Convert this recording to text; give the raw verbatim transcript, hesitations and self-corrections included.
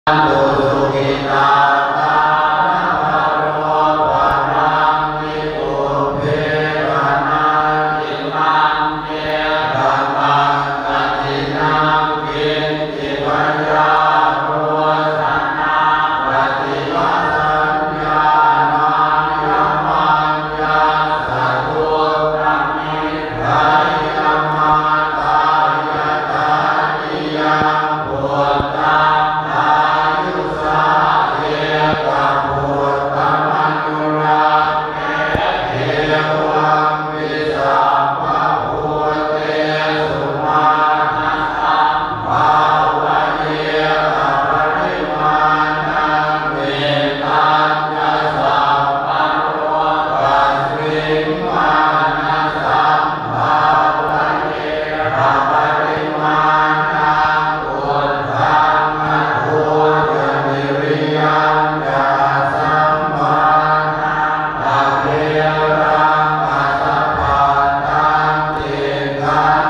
tu sukhitā, dānaparoparaṃ nikubbetha, na imaṃ neva katthaci naṃ kiñci byārosanā paṭighasaññā, nāññamaññassa dukkhamiccheyya. Mātā yathā niyaṃ puttaṃ āyusā ekaputtamanurakkhe, evampi sabbabhūtesu mānasaṃ bhāvaye aparimāṇaṃ. Mettañca sabbalokasmiṃ mānasaṃ bhāvaye aparimāṇaṃ, uddhaṃ adho ca tiriyañca asambādhaṃ averaṃ asapattaṃ. Tiṭṭhañ